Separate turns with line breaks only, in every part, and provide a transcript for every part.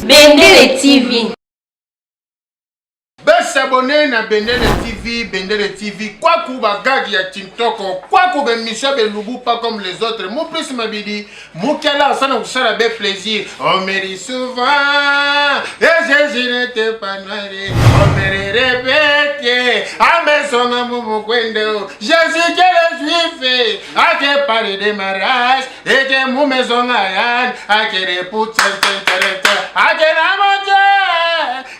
Bendele TV.
Besabone na Bendele TV, Bendele TV, kwaku ba gag ya Tintoko, kwaku ba émission belubu pas comme les autres. Mon plus mabidi, mukela asana kusala be plaisir. On me dit souvent, et Jésus n'était pas noir. On me répète, amesonga mumukwendo. Jésus que le juif, a ke parler de mariage, et que mumesonga yan, a ke repousse, a ke namote.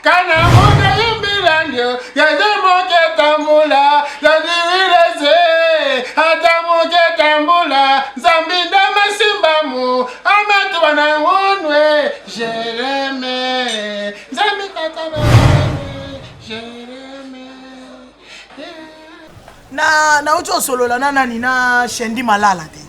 Kana moke yimbilandio, yaze moke tambula, yaziwileze, ata moke tambula, Nzambi ndama simbamu, amatuba na ngunwe, Jereme, Nzambi tata na ngunwe, Jereme.
Na nauti osolola na nani na Shendi Malala te.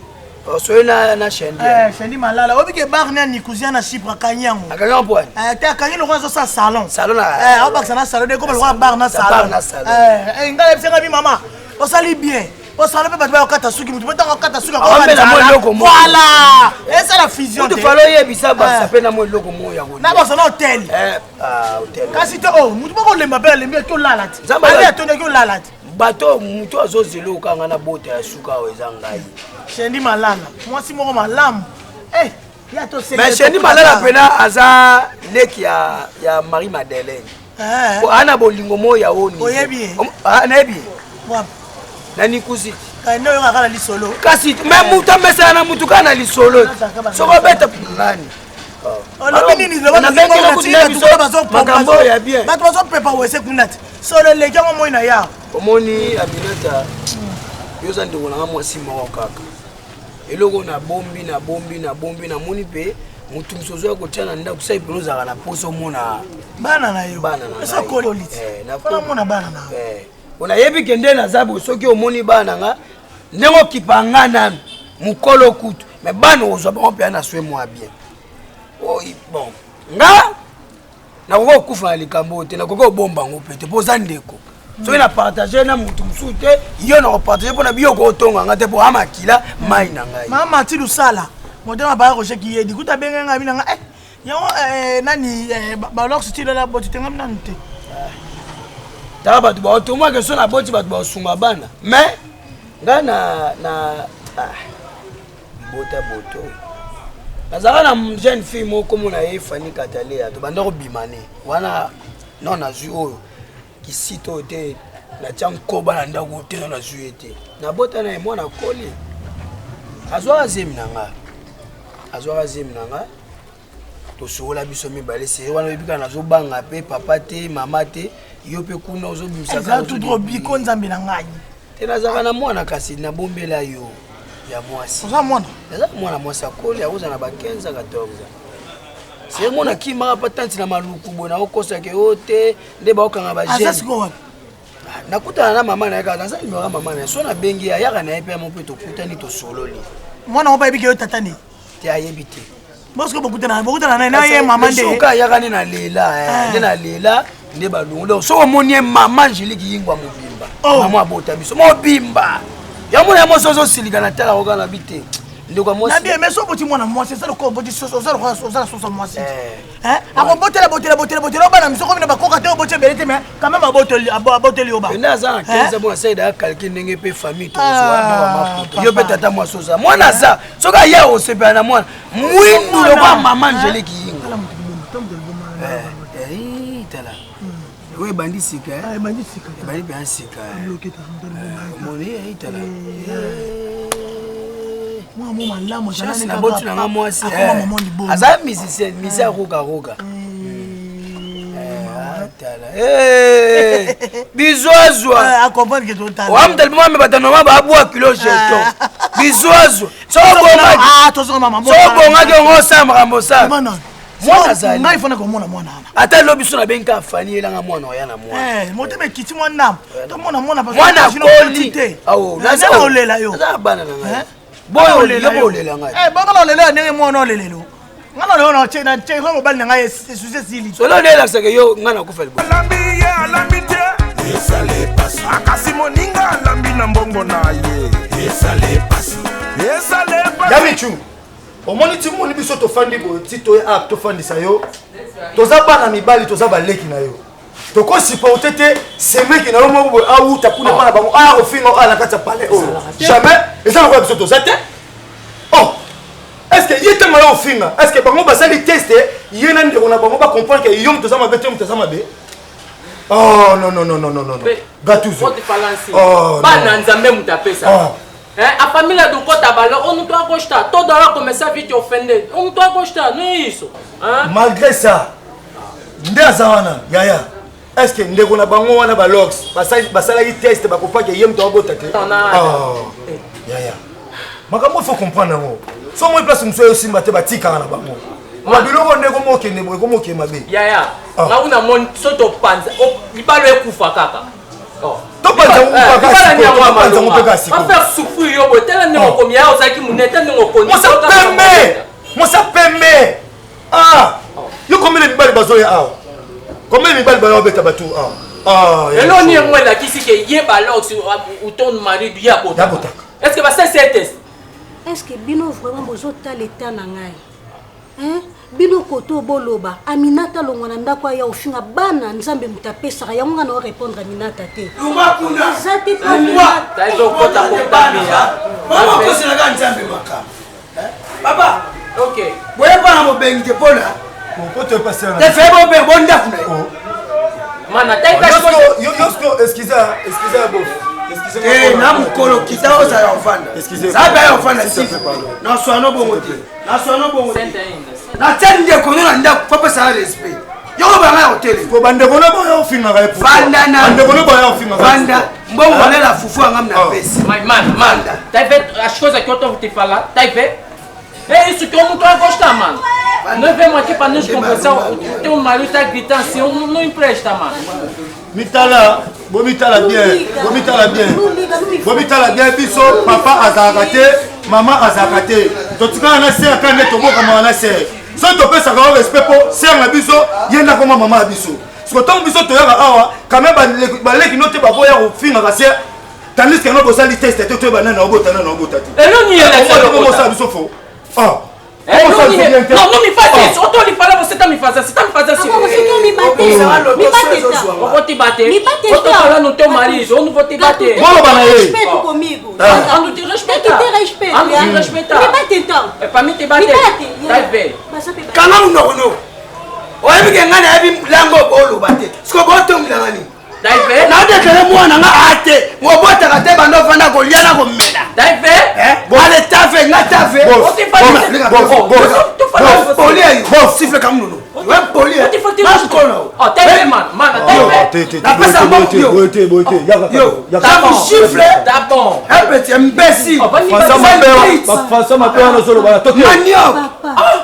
Osoli na Shendi.
Eh, Shendi Malala. Oyebi ke bar ne Nicosia na Chypre akangi yango.
Akangi yango pwani?
Eh, te akangi lokola azosala salon.
Salon na.
Eh, abakisa na salon ekoma lokola bar na salon.
Bar na salon.
Eh, ngai nayebisi ngai bi mama, osali bien. Osala mpe bato bayokata suki motu mpe ntango akata suki
akomela mwa eloko
moko. Voilà! Esala fusion te.
Kutu falo oyebisa bakisa mpe na mwa eloko moko ya kolia.
Na bakisa na hotel.
Eh, ah, hotel.
Kasi te oh, motu moko olemba mpe alembi eki olala te.
Nzambe
atondaki olala te.
Bato moto azozela okanga na bota ya suka awa eza ngai.
Shendi Malala, mwasi moko malamu. Eh, ya to
Mais Shendi Malala pena aza leki ya Marie Madeleine.
Eh.
Po ana bolingo mo ya oni.
Oyebi ye?
Ah, nayebi ye.
Wapi?
Na Nikuzi.
Kaya nde oyokaka na lisolo.
Kasi mais moto amesana na motu kaka na lisolo. Soko obeta nani?
Olobi nini? Loba
makambo oyo ya bien.
Bato bazopepa wese kuna te. Solo eleki yango moi na ya.
Omoni Aminata, yo oza ndeko na nga mwasi moko kaka. Eloko nabombi, nabombi, nabombi, namoni mpe motu mosusu ozoya kotia na ndako sai mpena ozalaka na posa omona
bana na yo.
Bana na ngai.
Eza koli ti.
Nakoli.
Mpona omona bana na yo.
Po nayebi ke nde naza boye, soki omoni bana nga ndenge okipa nga nanu mokolo kutu, mais bana ozwa bango mpenza na soin mwa bien. Oyi, bon, nga nakoki kokufa na likambo oyo te, nakoki kobomba yango mpe te, mpo oza ndeko. Soki na partage na motu mosusu te, yo nakopartage mpo na biyo okotonga nga te, mpo amakila mai na ngai.
Mama Mati Lusala, motema baya Roger Kiyedi, kuta abenge ngai na nga, yango, nani, balox ti lola boti te, ngai nanu te.
Tala bato baotomwaka so na boti, bato baosunga bana, mais ngai na, ah, bota boto. Nazalaka na jeune fille moko kombo na ye Fanny Katalea, tobanda kobima ne wana. Non, nazwi oyo kisite oyo te, natia nkoba na ndako te, non, nazwi ye te, nabota na ye mwana akoli, azwaka zemi na nga, azwaka zemi na nga, tosokola biso mibale. Seri wana oyebi kaka nazobanga mpe papa te, mama te, yo mpe kuna ozobimisa
Eza
kaka
tout
ozodebrouiller.
trop biko nzambe na ngai.
Te, nazalaka na mwana kasi nabombela yo ya mwasi.
Oza mwana?
Naza mwana mwasi akoli, akozala na ba 15 14. Seri mwana akimaka pa tanti na maluku boye, nakokosaka yo te nde baokanga ba
Aza
jeune.
sikoyo wapi?
Ah, nakutana na mama na ye kaka, naza nimero ya mama na ye, so nabengi ye ayaka na ye mpe yamo mpe tokutani tosololi.
Mwana ngo mpe ayebi ke yo tata ne?
Te, ayebi te.
Bosiko bokutana, bokutana na ye, na ye mama nde.
Soki ayaka nde na lela, nde na lela nde balongo. Donc soki omoni ye mama Angélique Yingwa mobimba,
Oh.
mama abota biso mobimba, yango mona ya mwasi ozosilika na tala koka na bi te, ndeko ya mwasi.
Na bien, mais so oboti mwana mwasi, eza lokola oboti soso, oza lokola oza na soso mwasi.
Eh.
Hein? Akobotela, botela, botela, botela, obana miso komi na bakoka te, oboti ebele te, mais quand même aboteli yo ba.
Penda aza na
Hein?
15 bon, asali da calcul ndenge mpe famille tozwa
Ah,
na mama yo mpe
papa.
tata mwasi oza mwana aza soki aya osepela na mwana mwindu lokola mama Angélique Yingwa.
Tala moto liboma, tala moto liboma.
Eh, eh, tala. Oyo ebandi sika, eh?
Ah, ebandi sika.
Ebandi mpenza sika, eh.
Bloqué, tala moto liboma.
Omoni, eh, tala.
Mwana mo malamu, azala
Chance
ne
na
kaka
boti na nga mwasi,
akoma
eh.
mama liboma.
Aza musicien, musicien aroka roka. Tala. Eh, bizwazwa.
Eh, a comprendre que totala.
Wa mutali mama bato normal ba bwa kilo jeton. Bizwazwa. So bongaki.
Ah, tozonga mama.
So bongaki ongo osala makambo osala.
Mwana.
Mwana azali.
Ngai fona komona mwana wana.
Ata lobi so nabengi kaka Fanny elanga mwana oya na mwana.
Eh, motema ekiti mwa ndambo. Tomona mwana parce
Mwana
que sinon
akoli.
okoti te.
Awo,
Eh, nani olela yo?
Naza na bana na ngai.
Eh?
Boyo
Olela
olela
yo.
olela ngai.
Eh, bongo na olela yo ndenge mwana olelelo. Nga na olela na che na che ko mobali na ngai esusi esili.
Solo nde elakisaka yo ngai nakufa liboso.
Alambi ye alambi te.
Esale pasi.
Akasi moninga alambi na mbongo na ye.
Esale pasi.
Esale pasi.
Yamichu.
Omoni ti moni biso tofandi boye ti toye a tofandisa yo. Toza bana mibali, toza baleki na yo. Tokosupporte te semeki na yo moko boye awuta kuna epa na bango aya kofinga oyo na kati ya palais oyo. Jamais eza lokola biso toza te. Oh, est ce que ye ntango aya kofinga, est ce que bango basali test ye na ndeko na bango bacomprendre ke yo moto oza mabe te, yo moto aza mabe? Oh non non non non non non. Gattuso.
Oh, bana nzambe moto apesa. Oh. Eh, a família do Cota Balão, eu não tô a gostar. Toda hora começa a vir te ofender. Eu não tô a gostar, não é isso.
Hein? Malgré ça, nde aza wana yaya, est ce que ndeko na bango wana balox basalaki test bakopaki ye moto abota te? Oh, yaya, makambo faut comprendre yango. So moi place mosusu eyosimba te, batikaka na bango ma biloko nde ekomokende boye, ekomokende mabe.
Yaya, nga kuna moni so topanza libalo ekufa kaka.
Topanza mpe kasi
bafaire souffrir yo boye, tala ndenge okomi ya ozalaki monene, tala ndenge okondi.
Mosa pembe, mosa pembe. Ah, yo combien mibali bazoya awa? Combien mibali baya obeta bato awa?
Ah, eloni yango elakisi ke ye balox ou ton mari ye abotaka. Est ce que basalisi ye test?
Est ce que bino vraiment bozotala eta na ngai? Hein? Bino koto boloba Aminata longwa na ndako aya ofinga bana Nzambe moto apesaka yango, nga na orépondre Aminata te. Eza te po Aminata.
Mama koselaka Nzambe makambo papa. Ok, boye bana bobengi te mpona te fe bobengi bondako na ye.
Mana
yosko, excuse, excuse bof.
Na mokolo kita ozala ofanda zabe ya ofanda na swano bongo te, na swano bongo te. Natia ndeko no na ndako fo apesaka respect yoko banga ya hotele.
Ko bandeko no boya ofingaka ye.
Vanda na
bandeko no boya ofingaka.
Vanda mbongo balela fufu yanga na pesi.
Man,
manda.
Tá vendo as coisas que eu tô te falar? Tá vendo? É isso que eu não tô a gostar, mano. Nós vemos aqui para nos conversar, o teu marido tá gritando assim, não, não empresta, mano.
Mitala, bomitala bien, bomitala bien, bomitala bien. Biso papa azalaka te, mama azalaka te, totikala na ser kaka nde tobokamaka na ser. Soki topesaka yo respect mpo ser na biso ye nde akoma mama ya biso. Siko ntango biso toyaka awa quand même, baleki no te baboya kofingaka ser, tandis que no bosali test te toyeba nani aobota, nani aobota te.
Eloni
omosala biso fo. Ah.
Non, non me faz isso. Eu tô lhe falando, você tá me fazendo. Você tá me fazendo assim.
Você quer me bater? Me bate então.
Eu vou te bater.
Me bate.
Eu tô falando teu marido, eu não vou te bater.
Boloba na ye.
Respeito comigo.
Ando te respeitar.
Tem que ter respeito.
Ando te respeitar.
Me bate então.
É pra mim te bater.
Me bate.
Vai ver.
Kanga monoko no oyebi ke ngai nayebi lango oloba te, siko botongelanga nini? Nadeklare mwana nga ate mobotaka te, bando ofanda kolia na komela. Ale tafe nga tafe poli ayo sifle kamunono we poli makono napesa mbongo yo chiffre un petit imbécile.
François Mape wana ozoloba na toki.
Manioc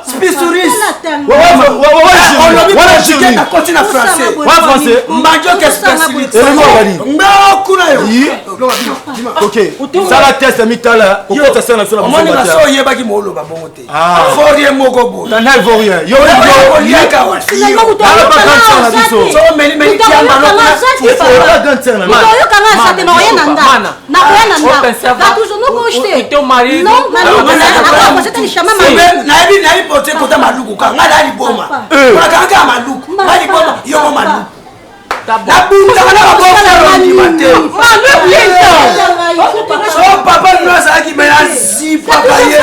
spisuris olobi nakoti na français.
Wa français.
Manioc spécialité ngbeo kuna yo.
Ok, sala test ya mitala kokota sala na biso na.
Omoni nga so oyebaki mooloba bongo te, forie moko boye.
Tana ivoirien yo.
Oliaka.
Oyokanga aza te, nakoya na ndako, nakoya na ndako. Gatuzo nokoste.
Nayebi, nayebi pote kota maluku ka ngai na liboma olakanga maluku ngai liboma yoko maluku nabundaka na babofondima te. So papa bino azalaki me nazipaka ye.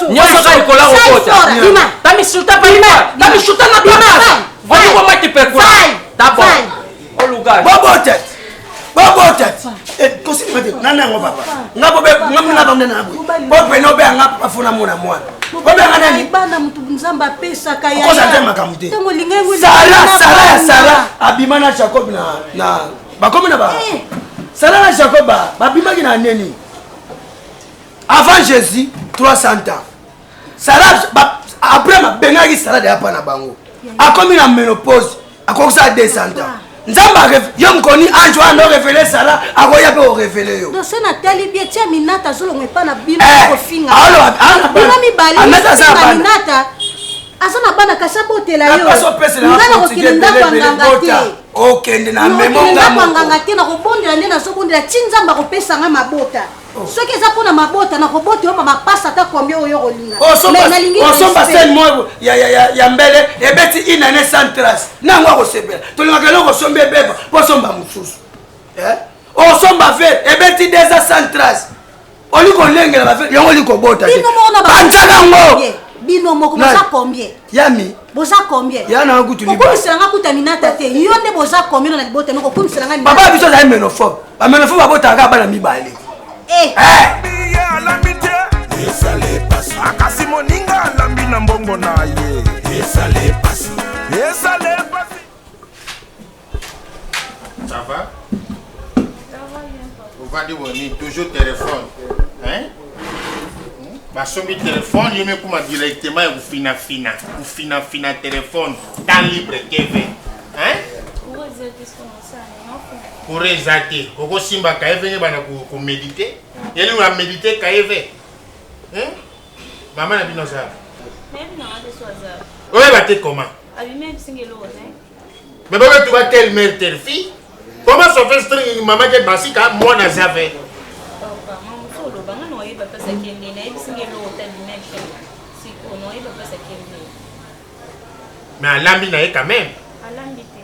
Nyonso kaka likolo okota. Tá me chuta pra fora. Tá me chutando na tua casa. Olha como é que pegou. Tá bom. O lugar.
Bobote bobote kosilima te nani yango papa nga bobe nga muna bamne na boye bopene obeya nga papa fona mona mwana obeya nga nani.
Bana mutu Nzambe apesaka.
Okoza te makambo te. Sara, Sara ya Sara abima na Jacob na bakomi na ba Sara na Jacob babimaki na neni avant Jésus 300 ans. Sara, Abraham abengaki Sara deya mpa na bango akomi na ménopause, akokisa 200 ans. Nzambe yo mokoni ange wana orevele Sara, akoya mpe orevele yo.
Donc so natali bie tia Minata azolonga epa na bino kofinga bino mibale. Minata aza na bana kasi abotela yo, nga nakokende ndako ya nganga te.
Okende na memo
nga moko. Nganga te, nakobondela nde nazobondela ti Nzambe akopesa nga mabota. Oh. Soki eza mpona mabota, nakobota yo bamapasa ata combien oyo okolinga.
Osomba sene moko ya mbele ebeti une année sans trace, nango akosepela. Tolingaka eloko osombi ebeba mpo osomba mosusu. Eh? Osomba vere ebeti deux ans sans trace, oli kolengela ba yango oli kobota te, panzaka yango.
Bino moko boza combien?
Yami
boza combien?
Ya na kutu
kokumisela nga kuta minata te. Yo nde boza combien na libota no kokumisela nga?
Papa biso azali menophobe. Bamenophobe babotaka kaka bana mibale.
Eh.
Ye alambi te, akasi moninga alambi na mbongo na ye. Esale pasi, esale pasi.
Ça va? Ovandi boni toujours téléphone. Hein? Basombi téléphone, yo mekuma directement ya kofinafina, kofinafina téléphone, temps libre TV. Hein? Courant eza te, okosimba kaye venge bana komedite. Elingo ya medite kaye ve. Hein? Mama na bino aza. Oyeba te comment? Mais baba tu vas telle mère telle fille. Comment ça fait string maman ke basika mwana aza ve?
Papa, mama mosusu oloba nga na oyeba place akende, nayebisi nga eloko te, abima te sikoyo na oyeba place akende.
Mais alambi na ye quand même.
Alambi te.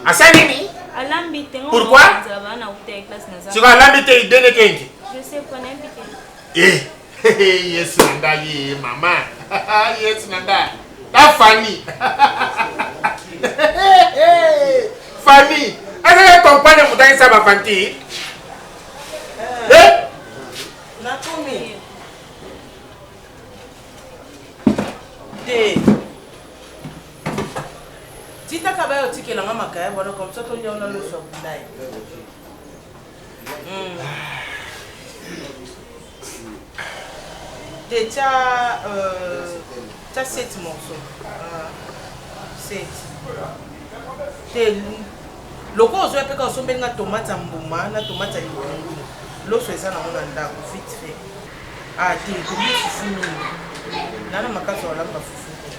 Asali nini?
Alambi te.
Pourquoi? Sikoyo alambi te idene kengi.
Je sais pas, nayebi te.
Eh, Yesu na ngai ye mama. Yesu na ngai. Ta Fanny. Fanny. Azali comprendre moto akisa ba aventure. Eh?
Nakomi. Te. Titaka bayo otikela nga makaya wana comme ça tolia wana loso ya bulai. Te tia euh, tia 7 morceaux. Uh, 7. Te lokola ozoya mpe kaka osombeli nga tomate ya mbuma na tomate ya litungulu, loso eza nango na ndako vite fait. Ah te, tolie fufu mingi nana makasi olamba fufu te.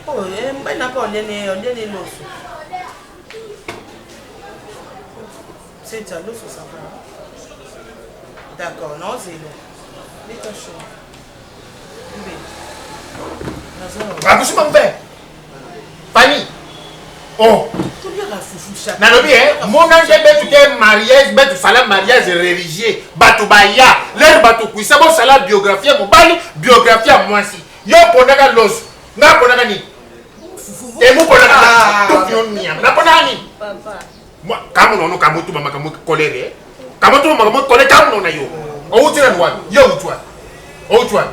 Oh, eh, mobali na mpe oliene loso. C'est déjà loso, ça va. D'accord, non, zelo. Beta chaud.
Akusuma mpe. Fanny. Oh. Nalobi eh, mona nge betu ke mariage betu sala mariage religieux bato baya lere bato kuisa bosala biographie ya mobali, biographie ya mwasi. Yo ponaka loso, nga ponaka nini? Emu ponaka tufi yo nyama. Na ponaka nini? Kamunono kamutuma makambo kolere. Kamutuma makambo kolere kamunono yo. Outi na wapi? Yo outi wapi? Outi wapi?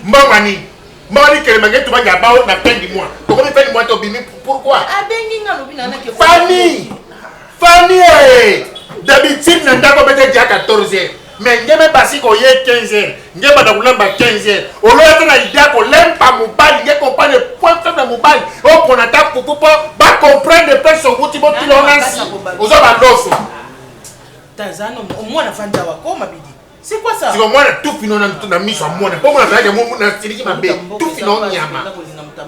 Mbongo nini? Mbongo nini kelema nge tuma ya bao na fin du mois. Tokomi fin du mois tobimi pourquoi?
Abengi nga lobi na nake.
Fanny! Fanny eh! D'habitude na ndako bete dia 14h. Mais ngeme basi koye 15h. Nge banda kolamba 15h. Oloya te na idée ya kolemba mobali, nge comprendre point faible ya mobali. Opona ata fufu mpo ba comprendre mpe sowuti botula ona nsi. Oza baloso.
Tazano mwana fanda wa koma bidi. C'est quoi ça?
Siko mwana tufi no na miso ya mwana. Mpo mwana azalaki na siliki mabe. Tufi no nyama. Ala kolinga moto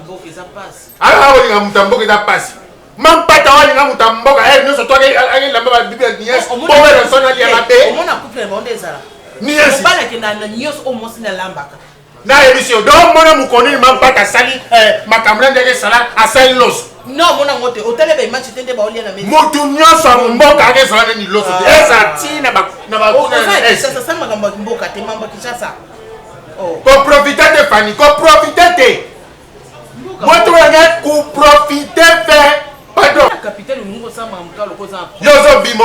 ya mboka eza pasi. Mampata oyo alinga moto ya mboka ere nyonso to akelamba babibi ya niese mpo wera soni alia mabe.
Omona couple na bango nde ezala.
Niese.
Mobali akenda na nyonso oyo mwasi nde alambaka.
Nayebisi yo donc mona mokolo nini mampata asali makambo na ndenge esala asali loso.
Non, mona ngo te. Otala ba image te nde baolia na mesa.
Motu nyonso ya mboka akezala nini loso te. Eza ti na ba na ba
Oza ya Kinshasa, sala makambo ya mboka te, mambo ya Kinshasa. Oh.
Koprofite te Fanny, koprofite te. Moto yange koprofite fe. Pardon.
Capitaine olingi kosala makambo kaka lokola oza na
Yo ozobima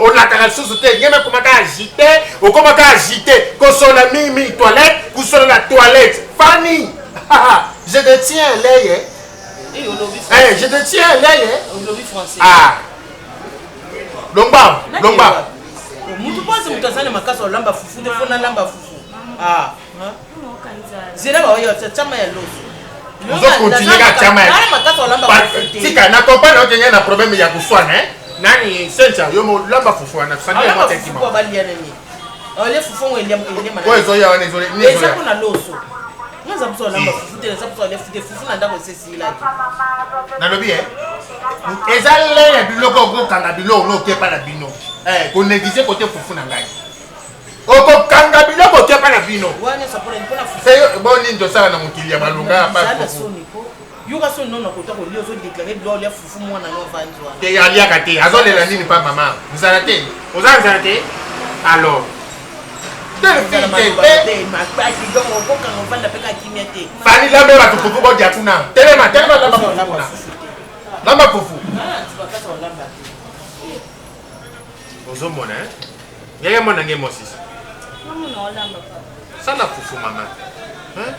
olakaka lisusu te. Ngeme ekomaka agité, okomaka agité. Kosola mingi mingi toilette, kosola na toilette. Fanny, je te tiens l'œil. Eh.
Eh, olobi
Eh, je te tiens l'œil. Eh.
Olobi français.
Ah. Longba, longba.
Mutu mposi moto aza na makasi olamba fufu te, fo nalamba fufu. Ah. Zela ba oyo chama ya loso.
Ozo continuer ka chama ya.
Makasi olamba fufu te.
Tika na comprendre okenge na problème ya kuswana eh. Nani Sencha yo mo lamba fufu wana sandi
Olamba
mo
fufu
tekima.
po balia nani. Ole fufu ngo elia elia mana.
Oyo ezoya wana ezole.
Eza pona loso. Nga naza mposa olamba fufu te, naza mposa olia fufu te, fufu na ndako esesilaki.
Nalobi e eza le ya biloko okokanga biloko no okepa na bino konéglige kote fufu na ngai, okokanga biloko okepa na bino.
Wana nyonso mpona fufu.
Bo nini tosala na mokili ya malonga ya
Eza na
pa fufu?
Soni po yoka soni nono kota kolia, ozodeklare biloko olia fufu, mwana no avandi wana.
Te, aliaka te, azolela nini? Pa mama, nzala te, oza nzala te, alors
Ozala maloba te, makaki, donc okokanga ovanda mpe kaka kimia te.
Fani, lambe bato fufu, bodia kuna. Telema, telema, lamba fufu kuna, lamba fufu.
Bakata olamba te.
Ozomona ngenge mona nge mosisa.
Mama, olamba, papa.
Sala fufu, mama. Hein?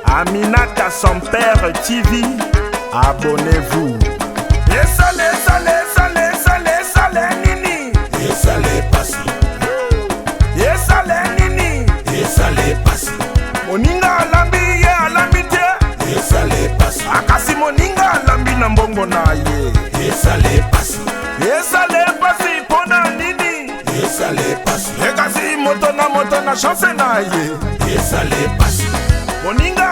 Aminata son père TV, abonnez-vous. Esale, esale, esale, esale, esale nini?
Esale pasi.
Esale nini?
Esale pasi.
Moninga alambi, ye alambi te.
Esale pasi.
Akasi moninga alambi na mbongo na ye.
Esale pasi.
Esale pasi mpona nini?
Esale pasi.
Ekasi moto na moto na chance na ye.
Esale pasi.
Moninga.